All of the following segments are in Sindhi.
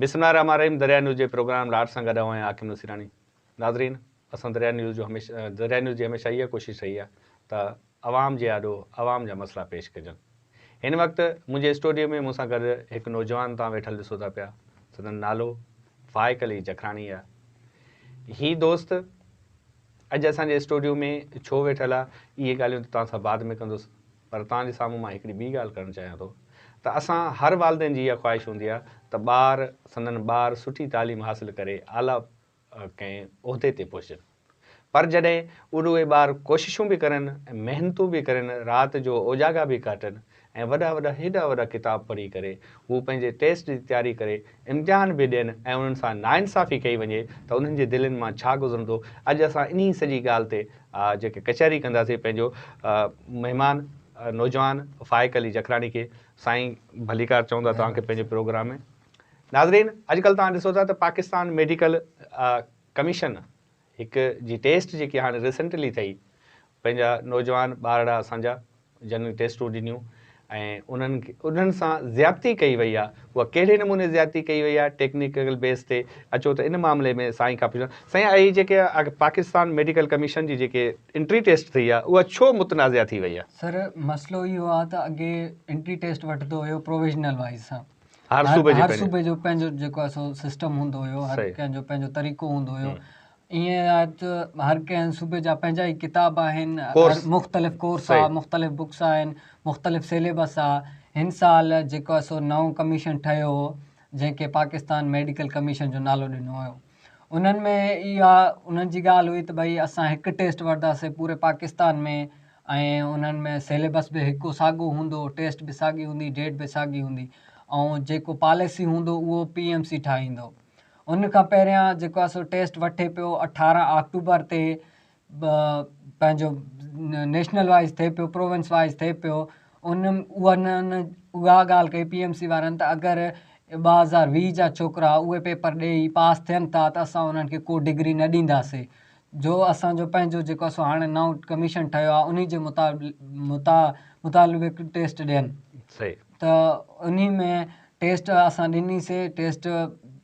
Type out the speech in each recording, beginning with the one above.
بسم الله الرحمٰن الرحيم دريا نيوز جي پروگرام لاٽ سان گڏ آئون آهيان حاڪم نصيراڻي. ناظرين اسان دريا نيوز جو هميشه دريا نيوز جي هميشه اها ڪوشش رهي آهي ته عوام جي آڏو عوام جا مسئلا پيش ڪجن. هن وقت منهنجي اسٽوڊيو ۾ مون سان گڏ هڪ نوجوان توهان ويٺل ڏسو ٿا پيا سندن نالو فائق علي جکراڻي آهي. هي دوست اڄ اسان جي اسٽوڊيو ۾ ڇو ويٺل آهي اهي ڳالهيون ته توهان سان بعد ۾ ڪندس پر توهان جي سامهون مان هڪڙي ٻي ڳالهه ڪرڻ چاهيان ٿو ته اسان هر والدين جي اها خواهش هوندي آهي ته ٻار سندن ٻار سٺي تعليم حاصل ڪري اعليٰ ڪنهن عهدي تي پهچن پر جڏهن اهي ٻار ڪوششون به ڪرن ۽ محنتون به ڪرن رات جو اوجاڳا به ڪاٽن ۽ وڏا وڏا هيڏا وڏا ڪتاب پڙهي ڪري هو پنهنجي ٽيسٽ جي تياري ڪري امتحان به ڏين ۽ انهن سان ناانصافي ڪئي وڃي ته انهن جي دلين مان ڇا گذرندو اڄ اسان انهي سڄي ڳالهه تي جيڪي ڪچهري ڪنداسين پنهنجو مهمان نوجوان فائق علي جکراڻي کي سائين ڀليڪار چئون ٿا توهان کي پنهنجي پروگرام ۾ ناظرين اڄڪلهه توهان ڏسو ٿا ته پاڪستان ميڊيڪل ڪميشن هڪ جي ٽيسٽ جيڪي هاڻي ريسنٽلي ٿئي پنهنجا نوجوان ٻارڙا اسان جا جن ٽيسٽون ڏنيون ۽ انهن انهن سان زيادتي ڪئي وئي آهي اها ڪهڙي نموني زيادتي ڪئي وئي آهي ٽيڪنيڪل بيس تي اچو ته ان معاملي ۾ سائين کان پڇون سائين اهي جيڪي پاڪستان ميڊيڪل ڪميشن جي جيڪي انٽري ٽيسٽ ٿي آهي اها ڇو متنازعه ٿي وئي آهي؟ سر مسئلو اهو آهي ته اڳي انٽري ٽيسٽ وٺندو هيو پروويزنل وائيز سان هر صوبي جي هر صوبي جو پنهنجو جيڪو آهي سو سسٽم هوندو هيو هر ڪنهن جو پنهنجو طريقو هوندو هيو ائين آهي ته هر ڪنهن صوبي جا پنهنجا ئي ڪتاب آهن مختلف ڪورس آ مختلف بڪس آهن مختلف سيليبس آ هن سال جيڪو آهي سو نئون ڪميشن ٺهيو هو جنهن کي پاڪستان ميڊيڪل ڪميشن جو نالو ڏنو ويو انهن ۾ اها انهن جي ڳالهه هئي ته ڀئي اسان هڪ ٽيسٽ وٺنداسين پوري پاڪستان ۾ ۽ انهن ۾ سيليبس به هڪ ساڳو هوندو ٽيسٽ به ساڳي هوندي ڊيٽ به ساڳي هوندي ۽ جيڪو پاليسي هوندو اهو پي ايم سي ٺاهيندو ان کان پهريان جيڪو آهي سو ٽيسٽ وٺي پيو 18 آڪٽوبر تي پنهنجو نيشنل وائز ٿئي پيو پروونس وائز ٿئي پيو ان انهن اها ڳالهه ڪئي پي ايم سي وارن ته اگر 2020 جا ڇوڪرا اهي پيپر ڏيئي پاس ٿين ٿا ته اسان انهن کي ڪو ڊگري نه ڏينداسي جو اسان جو پنهنجو جيڪو آهي سو هاڻي نئون ڪميشن ٺهيو آهي انهي جي مطابق ٽيسٽ ڏين ته انهي ۾ ٽيسٽ اسان ڏني سي ٽيسٽ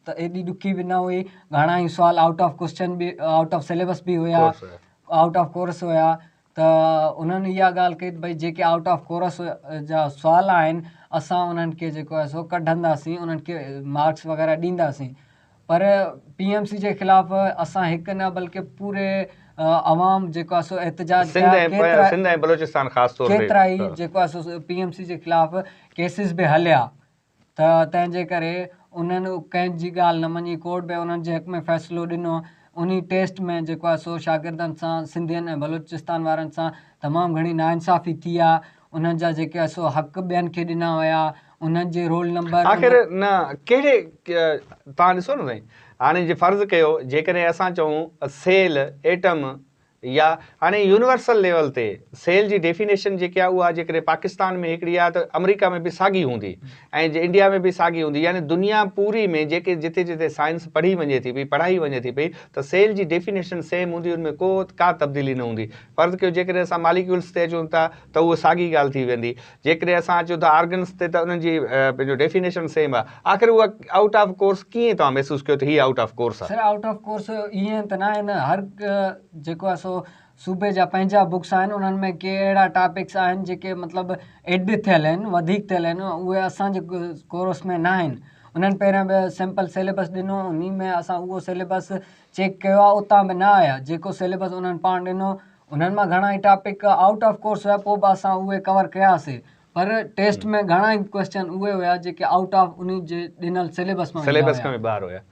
ته ايڏي ڏکي به نه هئي گهڻا ئي سوال آئوٽ آف ڪوسچن به آئوٽ آف سليبس به هيا آئوٽ آف ڪورس هيا ته انهن اها ڳالهه ڪئي ته ڀئي جيڪي آئوٽ آف ڪورس جا سوال آهن اسان انهن کي جيڪو آهي سو ڪڍنداسين انهن کي مارڪس وغيره ڏينداسين پر پي ايم سي جي خلاف اسان هڪ نه بلڪه پوري عوام جيڪو آهي سو احتجاج ڪيا ڪيترا سنڌ ۽ بلوچستان خاص طور تي ڪيترا ئي جيڪو آهي سو پي ايم سي جي خلاف ڪيسز به هليا ته تنهن جي ڪري انهن ڪنهن جي ڳالهه نه مڃي ڪورٽ به انهن جي حق ۾ فيصلو ڏنو انهي ٽيسٽ ۾ جيڪو آهي سو شاگردن سان سنڌين ۽ بلوچستان وارن سان تمام گهڻي ناانصافي ٿي آهي انهن جا جيڪي آهي سو حق ٻين کي ڏنا ويا انهن جي رول نمبر آخر نه ڪهڙي توهان ڏسو نه سائين هاڻي جي فرض ڪيو جيڪڏهن اسان چئون سيل ايٽم يا هاڻي يونيورسل ليول تي سيل جي ڊيفينيشن جيڪي آهي اها جيڪڏهن پاڪستان ۾ هڪڙي آهي ته آمريڪا ۾ به ساڳي هوندي ۽ جي انڊيا ۾ به ساڳي هوندي يعني دنيا پوري ۾ جيڪي جتي جتي سائنس پڙهي وڃي ٿي پئي پڙهائي وڃي ٿي پئي ته سيل جي ڊيفينيشن سيم هوندي ان ۾ ڪو ڪا تبديلي نه هوندي فرض ڪيو جيڪڏهن اسان ماليڪيولس تي اچون ٿا ته اهو ساڳي ڳالهه ٿي ويندي. جيڪڏهن اسان اچون ٿا آرگنس تي ته انهن جي پنهنجو ڊيفينيشن سيم آهي. آخر اها آئوٽ آف ڪورس ڪيئن توهان محسوس ڪيو ته هي آئوٽ آف ڪورس آهي؟ سر آئوٽ آف ڪورس ائين ته ناهي نه هر جيڪو آهي سو صوبي جا پنهنجا بڪس آهن انهن ۾ ڪي اهڙا ٽاپڪس آهن جيڪي مطلب ايڊ ٿيل آهن وڌيڪ ٿيل آهن اهي اسان جي ڪورس ۾ ناهن انهن پهريان به سمپل سيليبس ڏنو انهي ۾ اسان اهو سيليبس چيڪ ڪيو آهي اتان به نه آيا جيڪو سيليبس انهن پاڻ ڏنو انهن مان گهڻا ئي ٽاپڪ آئوٽ آف ڪورس هيا پوء به اسان اهي ڪور ڪياسي پر ٽيسٽ ۾ گهڻا ئي ڪويسچن اهي هيا جيڪي آئوٽ آف انهي جي ڏنل سيليبس مان سيليبس کان به ٻاهر هيا.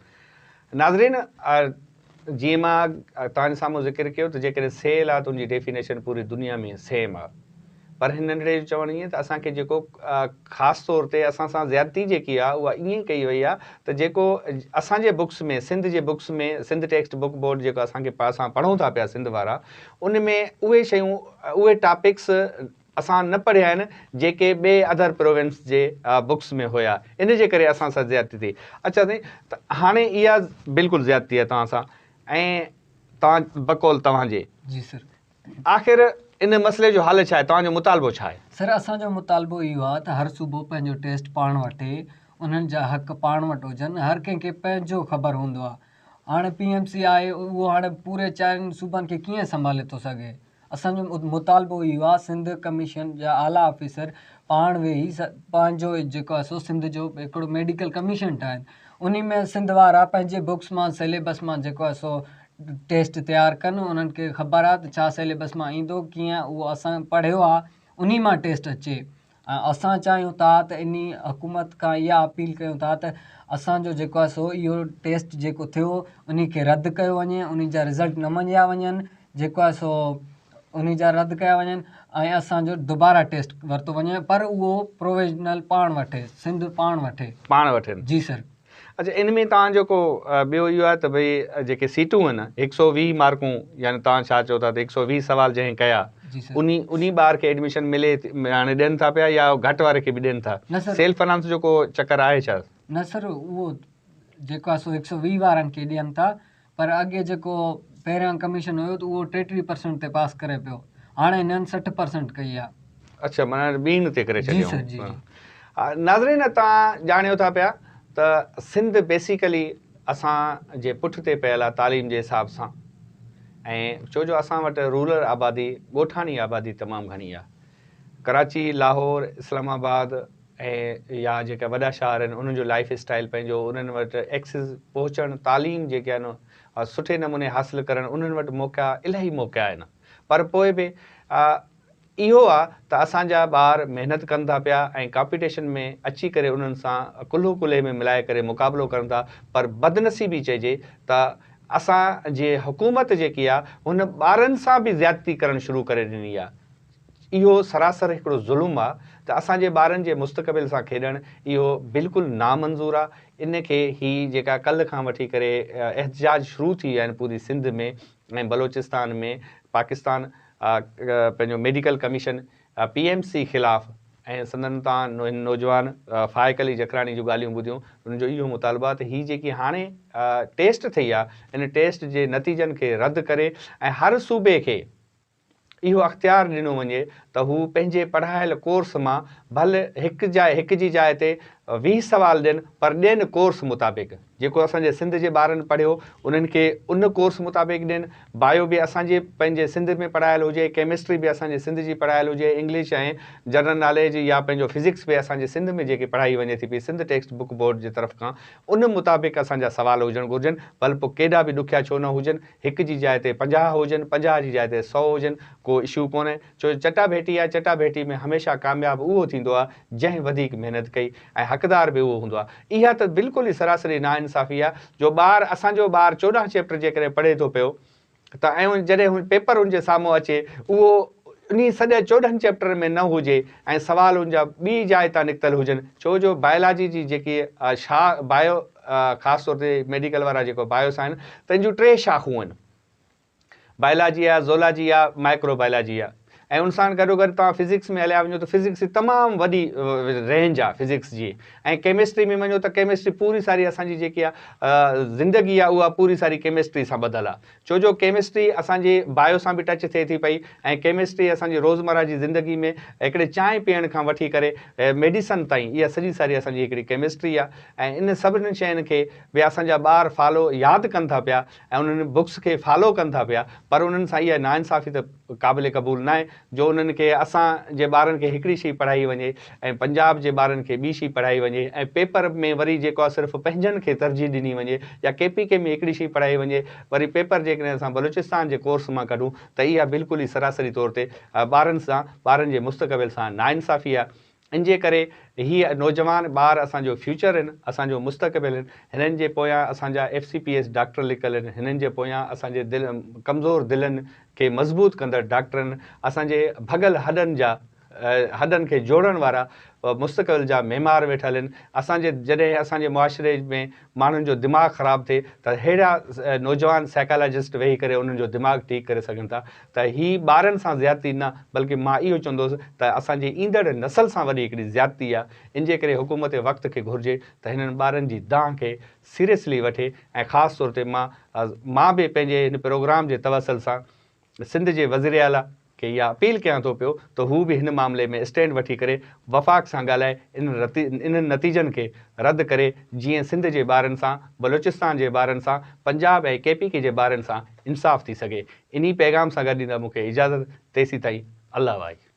ناظرين جيئن مان توهان جي سامهون ذڪر ڪيو ته جيڪڏهن سيل آ ته ان جي ڊيفينيشن پوري دنيا ۾ سيم آ پر هن ننڍڙي جو چوڻ ائين ته اسان کي جيڪو خاص طور تي اسان سان زيادتي جيڪي آ اها ائين ڪئي وئي آ ته جيڪو اسان جي بڪس ۾ سنڌ جي books ۾ Sindh text book board جيڪو اسان کي اسان پڙهون ٿا پيا سنڌ وارا ان ۾ اهي شيون اهي ٽاپڪس اسان نه پڙهيا آهن جيڪي ٻئي اڌر پروونس جي بڪس ۾ هيا ان جي ڪري اسان سان زيادتي ٿي اڇا سائين ته هاڻي اها بلڪل زيادتي آهي توهان سان ۽ توهان بقول توهان جي جي سر آخر ان مسئلي جو حل ڇا آهي؟ توهان جو مطالبو ڇا آهي؟ سر اسان جو مطالبو اهو آهي ته هر صوبو پنهنجو ٽيسٽ پاڻ وٺي انهن جا حق پاڻ وٽ هجن، هر ڪنهن کي پنهنجو خبر هوندو آهي. هاڻي پي ايم سي آهي اهو هاڻي پوري چئن صوبن کي ڪيئن سنڀالي ٿو سگهي؟ اسان جو مطالبو اهو آهي سنڌ ڪميشن جا اعليٰ آفيسر پاڻ ويهي پنهنجو جيڪو آهي سو سنڌ جو هڪڙو ميڊيڪل ڪميشن ٺاهن انهي ۾ سنڌ وارا پنهنجي بڪس مان سليبس مان جيڪو آهي سو ٽيسٽ تيار ڪن انهن کي خبر آهي ته ڇا سليبس مان ايندو ڪيئن اهو اسان پڙهيو آهي انهي مان ٽيسٽ اچي ۽ اسان چاهيون ٿا ته انهي حڪومت کان اها اپيل ڪيون ٿا ته اسان جو جيڪو آهي سو اهو ٽيسٽ جيڪو ٿيو انهي کي رد ڪيو وڃي انهي جا رزلٽ نه مڃيا وڃن جيڪو آهي سو انهي جا رد ڪيا وڃن ۽ اسان جو دوباره ٽيسٽ ورتو وڃي پر اهو پروويزنل پاڻ وٺي سنڌ پاڻ وٺي. پاڻ وٺن. جي سر. اڇا ان ۾ توهان جو ڪو ٻيو اهو آهي ته ڀئي جيڪي سيٽون آهن هڪ سو ويهه مارڪون يعني توهان ڇا چئو ٿا ته هڪ سو ويهه سوال جنهن ڪيا انهي انهي ٻار کي ايڊميشن ملي هاڻي ڏين ٿا پيا يا گهٽ واري کي به ڏين ٿا سيلف فنانس جو ڪو چڪر آهي ڇا؟ نه سر اهو جيڪو آهي سو هڪ سو ويهه وارن کي ڏين ٿا پر اڳي جيڪو پهريان ڪميشن هيو ته اهو 33 پرسنٽ تي پاس ڪري پيو هاڻي هنن 60 پرسنٽ ڪئي آهي. اڇا معنيٰ ٻيڻ تي ڪري جي ڇڏيائون. سر جي جي. ناظرين توهان ڄاڻيو ٿا پيا ته سنڌ بيسيڪلي اسان جي پٺ تي پيل آهي تعليم جي حساب سان ۽ ڇو جو اسان وٽ رورل آبادي ڳوٺاڻي آبادي تمام گهڻي آهي ڪراچي لاهور اسلام آباد ۽ يا جيڪا وڏا شهر آهن انهن جو لائيف اسٽائيل پنهنجو انهن وٽ ايڪسز پهچڻ تعليم جيڪي آهن سٺي نموني حاصل ڪرڻ انهن وٽ موقعا الاهي موقعا آهن پر پوء به اهو آ ته اسان جا ٻار محنت ڪن ٿا پيا ۽ ڪامپيٽيشن ۾ اچي ڪري انهن سان ڪلهو ڪلهي ۾ ملائي ڪري مقابلو ڪرن ٿا پر بدنصيبي چئجي ته اسان جي حڪومت جيڪي آ هن ٻارن سان به زيادتي ڪرڻ شروع ڪري ڏني آ اهو سراسر هڪڙو ظلم آ ته اسان جي ٻارن جي مستقبل سان کيڏڻ اهو بلڪل نامنظور آ ان کي هي جيڪا ڪلهه کان وٺي ڪري احتجاج شروع ٿي ويا آهن پوري سنڌ ۾ ۽ بلوچستان ۾ پاڪستان پنهنجو medical commission P M C خلاف ۽ سندن تان هن نوجوان فائق علي جکراڻي جون ڳالهيون ٻڌيون ان جو اهو مطالبو آ ته هي جيڪي هاڻي ٽيسٽ ٿئي آ ان ٽيسٽ جي نتيجن کي رد ڪري ۽ هر صوبي کي اهو اختيار ڏنو وڃي ته هو پنهنجي پڙهايل ڪورس مان ڀل هڪ جاء هڪ جي جاء تي 20 سوال ڏين پر ڏين ڪورس مطابق جيڪو اسان جي سنڌ جي ٻارن پڙهيو انهن کي ان ڪورس مطابق ڏين بايو به اسان جي پنهنجي سنڌ ۾ پڙهايل هجي ڪيمسٽري به اسان جي سنڌ جي پڙهايل هجي انگلش ۽ جنرل ناليج يا پنهنجو فزڪس به اسان جي سنڌ ۾ جيڪي پڙهائي وڃي ٿي پئي سنڌ ٽيڪسٽ بڪ بورڊ جي طرف کان ان مطابق اسان جا سوال هجڻ گهرجن ڀل پوء ڪيڏا به ڏکيا ڇو نه هجن هڪ جي جاء تي 50 هجن، 50 جي جاء تي 100 هجن، ڪو اشو ڪونهي، ڇو جو چٽا ڀيٽي آهي، چٽا ڀيٽي ۾ هميشه ڪامياب اهو ٿيندو آهي، جنهن وڌيڪ محنت ڪئي ۽ حقدار به اهو هوندو آهي. اها ته بلڪل ئي سراسري ناانصافي آهي جو ٻار اسان جو ٻار 14 چيپٽر جيڪڏهن پڙهي ٿو پيو ته ۽ جڏهن پيپر ان جي سامهون اچي اهو انهي سڄي 14 چيپٽر ۾ نه هجي ۽ سوال ان جا ٻي جاء تان نڪتل هجن ڇو جو بائلاجي جي جيڪي شاخ بايو خاص طور تي ميڊيڪل وارا جيڪو بايوس آهن تن جون ٽي شاخون آهن بائلاجي آهي زولاجي آهي مائڪرو بائلاجي آهي ۽ ان سان گڏو گڏ توهان فزڪس ۾ هليا وڃو ته فزڪس جي تمام وڏي رينج آهي فزڪس جي ۽ ڪيمسٽري ۾ وڃو ته ڪيمسٽري پوري ساري اسان جي جيڪي آهي زندگي آهي اها پوري ساري ڪيمسٽري سان ٻڌل آهي ڇو جو ڪيمسٽري اسان جي بايو سان به ٽچ ٿئي ٿي پئي ۽ ڪيمسٽري اسان جي روزمره جي زندگي ۾ هڪڙي چانهه پيئڻ کان وٺي ڪري ميڊيسن تائين اها سڄي ساري اسان جي هڪڙي ڪيمسٽري آهي ۽ ان سڀني شين کي به اسان جا ٻار فالو ياد ڪن ٿا پيا ۽ انهن بڪس کي فالو ڪن ٿا پيا پر انهن سان اها ناانصافي ته قابل قبول ناهي جو انهن کي اسان جي ٻارن کي هڪڙي شي پڙهائي وڃي ۽ پنجاب جي ٻارن کي ٻي شي پڙهائي وڃي ۽ پيپر ۾ وري جيڪو آهي صرف پنهنجن کي ترجيح ڏني وڃي يا ڪي پي ڪي ۾ هڪڙي شي پڙهائي وڃي وري پيپر جيڪڏهن اسان بلوچستان جي ڪورس مان ڪڍون ته اها بلڪل ئي سراسري طور تي ٻارن سان ٻارن جي مستقبل سان ناانصافي آهي ان جي ڪري هي نوجوان ٻار اسان جو فيوچر هن، اسان جو مستقبل هن، هنن جي پويان اسان جا F C P S doctor لڪل هن، هنن جي پويان اسان جي دل ڪمزور دلن کي مضبوط ڪندڙ ڊاڪٽر هن، اسان جي ڀڳل هڏن جا هڏن کي جوڙڻ وارا مستقبل جا معمار ويٺل هن، اسان جي جڏهن اسان جي معاشري ۾ ماڻهن جو دماغ خراب ٿئي ته ههڙا نوجوان سائيڪالاجسٽ ويهي ڪري انهن جو دماغ ٺيڪ ڪري سگهن ٿا ته هي ٻارن سان زيادتي نه بلڪه مان اهو چوندس ته اسان جي ايندڙ نسل سان وڏي هڪڙي زيادتي آهي ان جي ڪري حڪومت وقت کي گهرجي ته هنن ٻارن جي دانهن کي سيريسلي وٺي ۽ خاص طور تي مان مان به پنهنجي هن پروگرام جي توسل سان سنڌ جي وزيراعليٰ کي اها اپيل ڪيان ٿو پيو ته هو به هن معاملي ۾ اسٽينڊ وٺي ڪري وفاق سان ڳالهائي انهن نتيجن کي رد ڪري جيئن سنڌ جي ٻارن سان، بلوچستان جي ٻارن سان، پنجاب ۽ ڪي پي ڪي جي ٻارن سان انصاف ٿي سگهي. انهي پيغام سان گڏ ڏيندا مون کي اجازت تيسين تائين الله واهي.